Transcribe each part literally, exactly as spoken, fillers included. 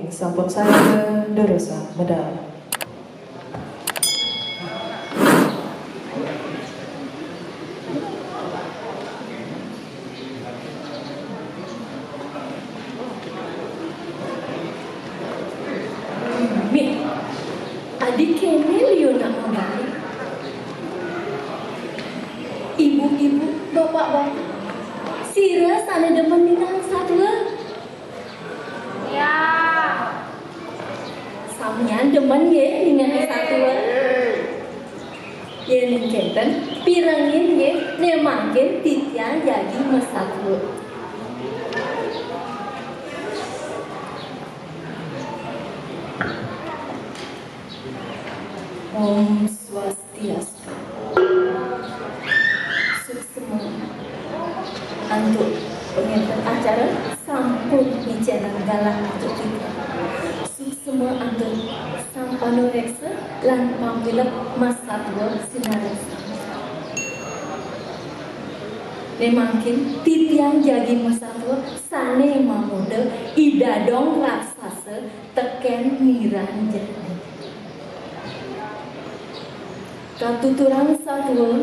Sampun saé durusang medal. Mih, adi kéné liunan mabalik. Ibu-ibu, bapak-bapak, sira sané demen ningal satua? Ya. Samian demen nggih ningal satua? Yén kénten, pirengin nggih, né mangkin titiang jagi masatua. Om Swastiastu. Suksma antuk pangénter acara sampun ngicénang galah antuk titiang. Suksma antuk sang panuréksa lan pamilet masatua sinareng sami. Né mangkin titiang jagi masatua sané mamurda I Dadong raksasa tekén Niranjani. Katuturan satua,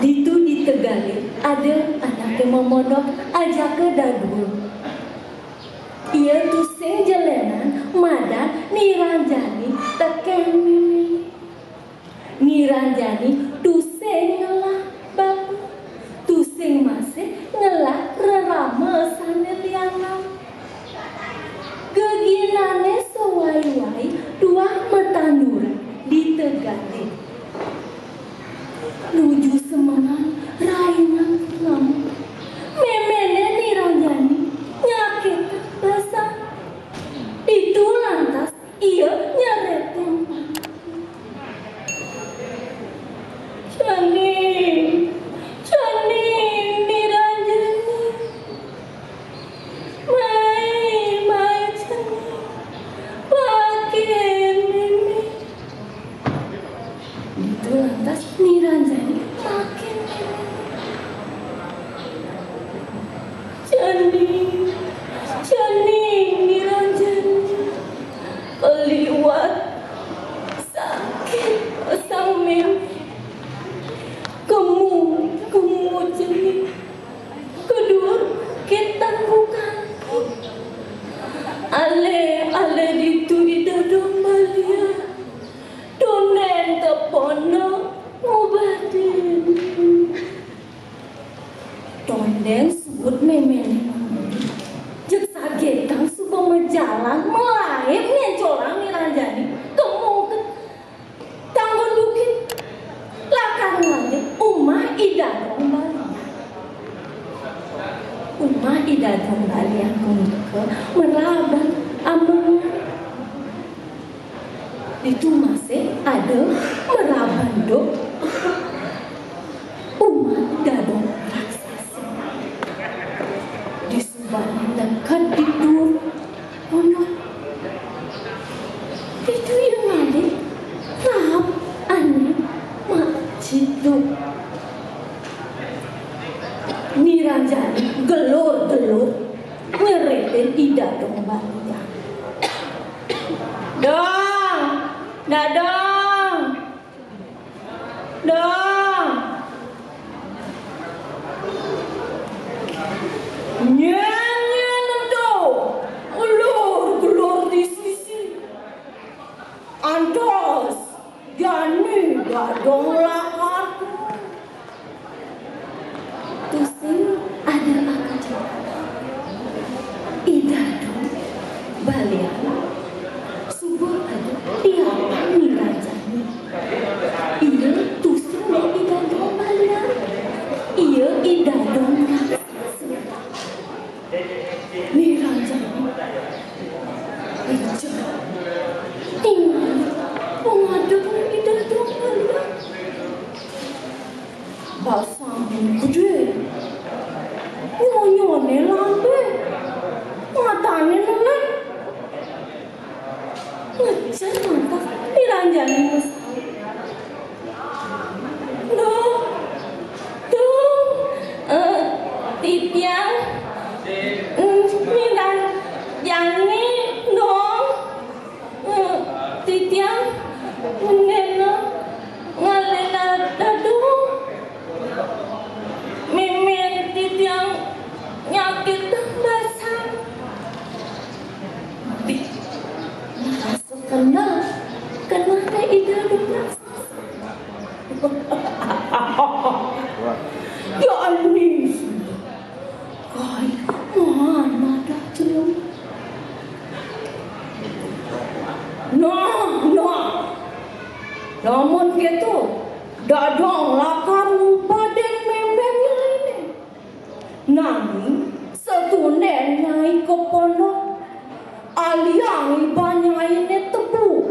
ditu di tegalé ada anaké mamondok ajaka dadua. Ia tusing jelénan madan Niranjani tekén mémé. Niranjani tusing ngelah bapa, tusing masih ngelah rerama sané lianan. Geginané sawai-wai tuah matanduran di tegalé. Nuju semengan rainan purnama, méméné Niranjani nyakitang basang. Ditu lantas ia nyerétang pangapun. Jani, jani, Niranjani. Mai, mai, jani. Pakin mémé. Ditu lantas Niranjani makin. Jani, jani, Niranjani. Kaliwat sakit sang mémé. Kemu, kemu jani. Keduur bukit tanggukan. Alé, alé ditu I Dadong balian. Tondén tepona ngobatin. Tondén suud méméné. Jeg sagétang suba majalan malaib ngéncolang Niranjani. Kemu ka tanggun bukit. Lakar ngalih umah I Dadong balian. Umah I Dadong balian punika maraban ambengan. Ditu masih ada maraban duk umah I Dadong raksasa. Disubané neked di duur pondok. Ditu ia ngalih raab ané mak ciduk. Niranjani gelur-gelur nyerétin I Dadong balian. Dong, Dadong, Dong. Nyén, nyén ento. Gelur-gelur di sisi. Antos, jani Dadong lakar. Tusing ada akal. I Dadong balian suba ada di apan Niranjani. Ia tusing dadi I Dadong balian. Ia I Dadong raksasa. Niranjani. Ija. Ingat, pengadep I Dadong balian. Basang gedé. Nyonyoné lambé. Matané nelék. Ngejar lantas Niranjani masaut. Dong, Dong, eh, Titiang, mm, Niranjani, dong. Mm, titiang, nena, ngalena dadong. Mimin titiang nyakit basang. Ih, rasa kenal, kenal teh Ida Dong Raksasa. Ya anis. Kai, mana ada jelema. Nah, nah. Lamun kitu, dadong lakar ngupadeun mémén Nyai. Nanging setunden Nyai ka pondok, aliang iban Nyai né tebu.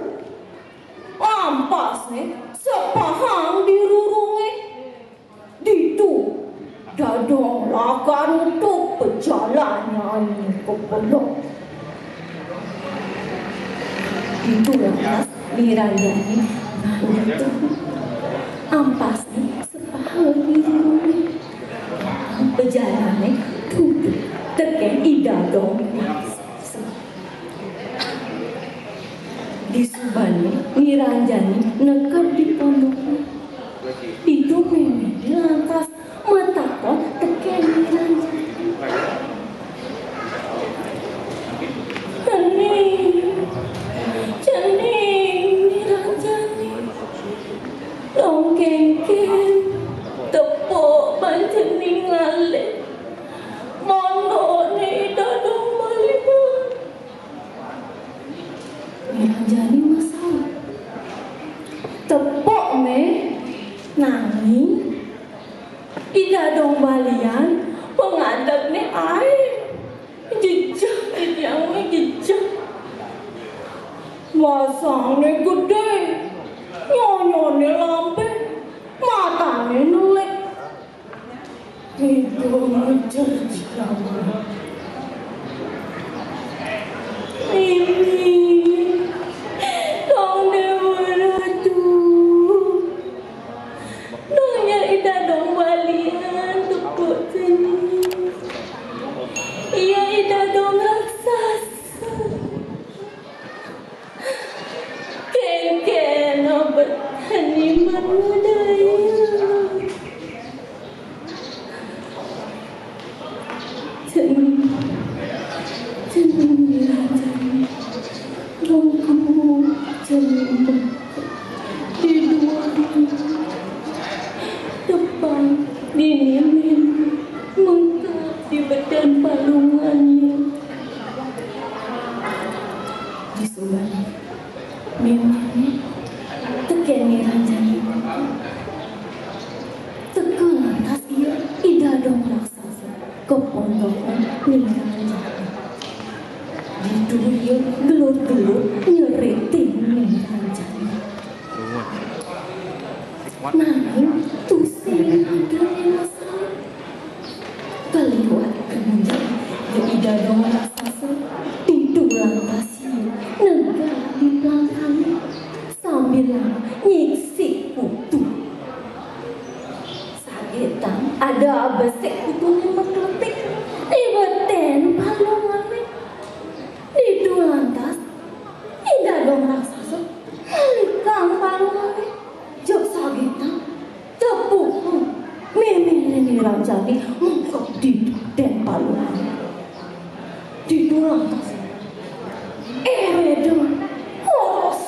Ampasné sepahang di rurungé. Ditu, dadong lakar nutup pejalan Nyai ka pondok. Ditu lantas Niranjani ngalih tebu. Ampasné sepahang di rurungé. Pejalané dudu tekén Ida Dong Raksasa. Disubané Niranjani neked di pondokna. Ditu méménné lantas matakon tekén Niranjani. Cening, cening, Niranjani. Dong kéngkén, tepuk ban cening ngalih. Mondokné Ida Dong Balian. Niranjani masaut. Tepuk, Mé, nanging Ida Dong Balian pangadegné aéh. Jejeh, titiang mah jejeh. Basangné gedé, nyonyoné lambé, matané nelik. Hidung ngejer jerawan. Mimi, dong Déwa Ratu. Dong Ida Dong Balian tepuk cening. Iya, Ida Dong Raksasa. Kéngkén abet hani manudaya. Cening, cening, cening. Dong kemu cening. Di dua dua. Tepang dini mimi mengkap di beten palungannya. Disubané méménné tekén Niranjani. Teka lantas ia Ida Dong Raksasa ka pondokna Niranjani. Ditu ia gelur-gelur nyeriting Niranjani. Nanging tusing ada yang masalah. Kaliwat kemudian, Ida Dong Raksasa ditu lantas ia negak di pelangkangna sambil nyiksik putu. Sagetan ada besik putuné makletik di beten palunganné. Ditu lantas Ida Dong Raksasa ngalikang palunganné. Jeg sagetan tepuk méménné Niranjani mengkep di beten palunganné. Ditu lantas érédna, horos,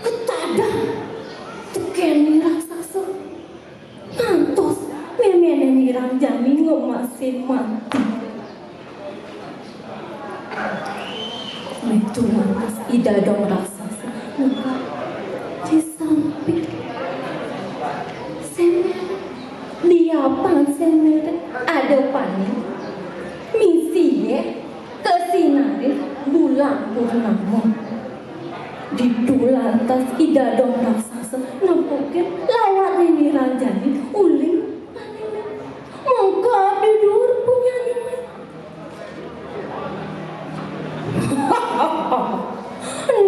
ketadang tekén Ni Raksasa. Ngantos méménné Niranjani ngemasin mati. Ditu lantas Ida Dong Raksasa nengkep di samping. Semeret, di apan semeret ada paning. Misi yéh kasinarin bulan purnama. Ditu lantas Ida Dong Raksasa nepukin lawatné Niranjani uling paningna. Mengkep di duur punyannya.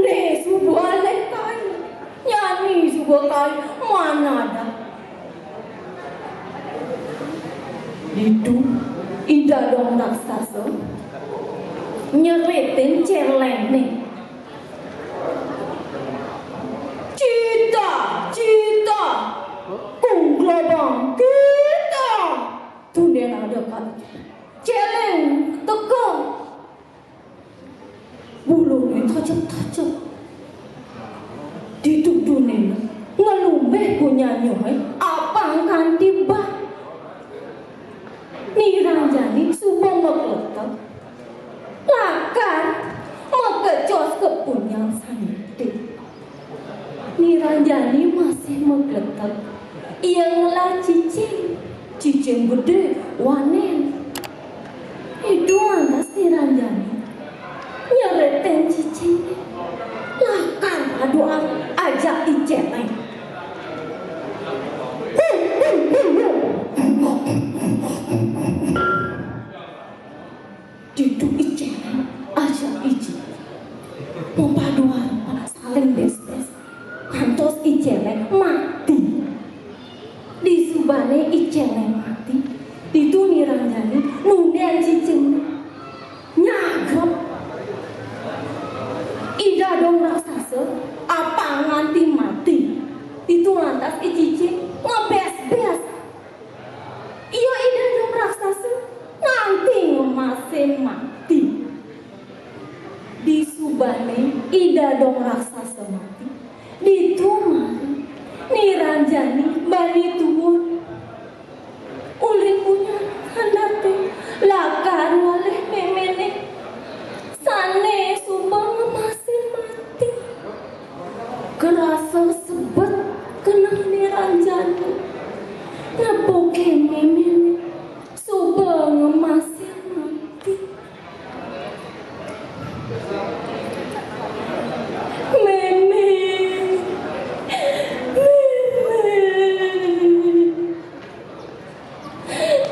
Né suba aléh kai. Nyani suba kai. Mana ada? Ditu Ida Dong Raksasa nyeritin céléngné. "Cita, cita, kung globang kita." Tundén ada kat céléng teka. Buluné tacep-tacep. Dituduné ngelumbih punyan nyohé apang kanti bat. Ni Ranjani suba makletek. Lakar makecos ka punyan sané. Ni Ranjani masih makletek. Ia ngelah cicing. Cicing gedé, wanén. Ditu lantas Ni Ranjani nyeritin cicing. Lakar adu ajak I Céléng. Ditu I Céléng ajak I Cicing. Mapaduan saling bés-bés. Kantos I Céléng mati. Disubané I Céléng mati, ditu Ni Ranjani nundén cicing nyagrep. Ida Dong Raksasa apang nganti mati. Ditu lantas I Cicing ngebés-bés. Ia Ida Dong Raksasa nganti ngemasin mati. Disubané Ida Dong Raksasa mati, ditu mari Ni Ranjani bani tuun. Ulin punyan handaté lakar ngalih méméné sané suba ngemasin mati. Karasa sebet keneh Ni Ranjani. Nepukin méméné suba ngemasin mati. Mémé, mémé.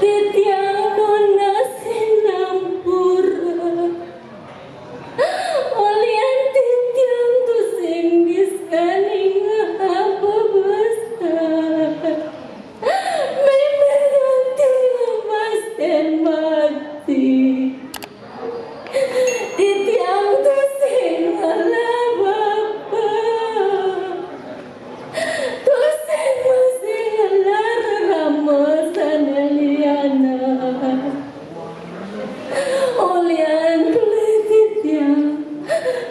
Titiang nunas sinampura. Ulian titiang tusing bisa ningeh apa basa. Mémé nganti ngemasin mati. Titiang tusing ngelah bapa. Tusing masih ngelah rerama sané lianan. Ulian pelih titiang,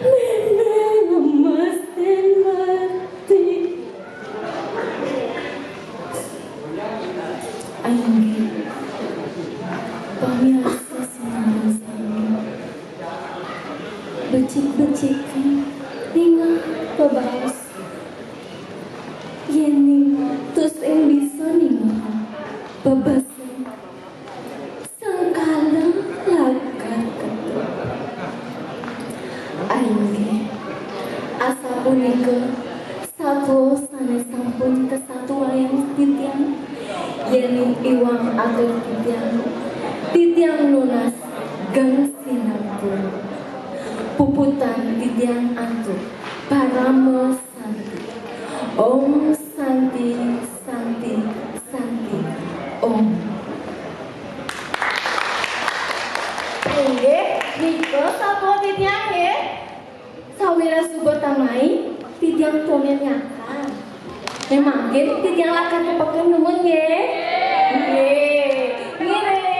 mémé ngemasin mati. Inggih, pamirsa sinareng sami, becik-becikan ningeh bebaos. Yén ningeh tusing bisa ningeh bebesen, sengkala lakar keto. Inggih, asapunika satua sané sampun kasatuayang titiang. Yén iwang atur titiang, titiang nunas geng sinampura. Puputang titiang antuk parama santi. Om Santi, Santi, Santi, Om. Inggih, nika satua titiang nggih. Sawireh suba tamiang, titiang tundén nyakar. Mangkin titiang lakar tepeken nunas nggih. Nggih. Ngiring.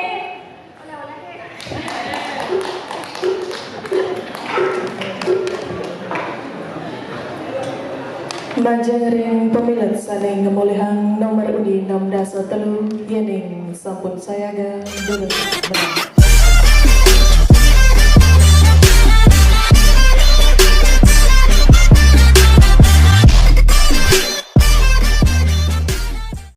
Majeng ring pamilet sané ngamolihang nomor undi enam dasa telu, yéning sampun sayaga durus menang.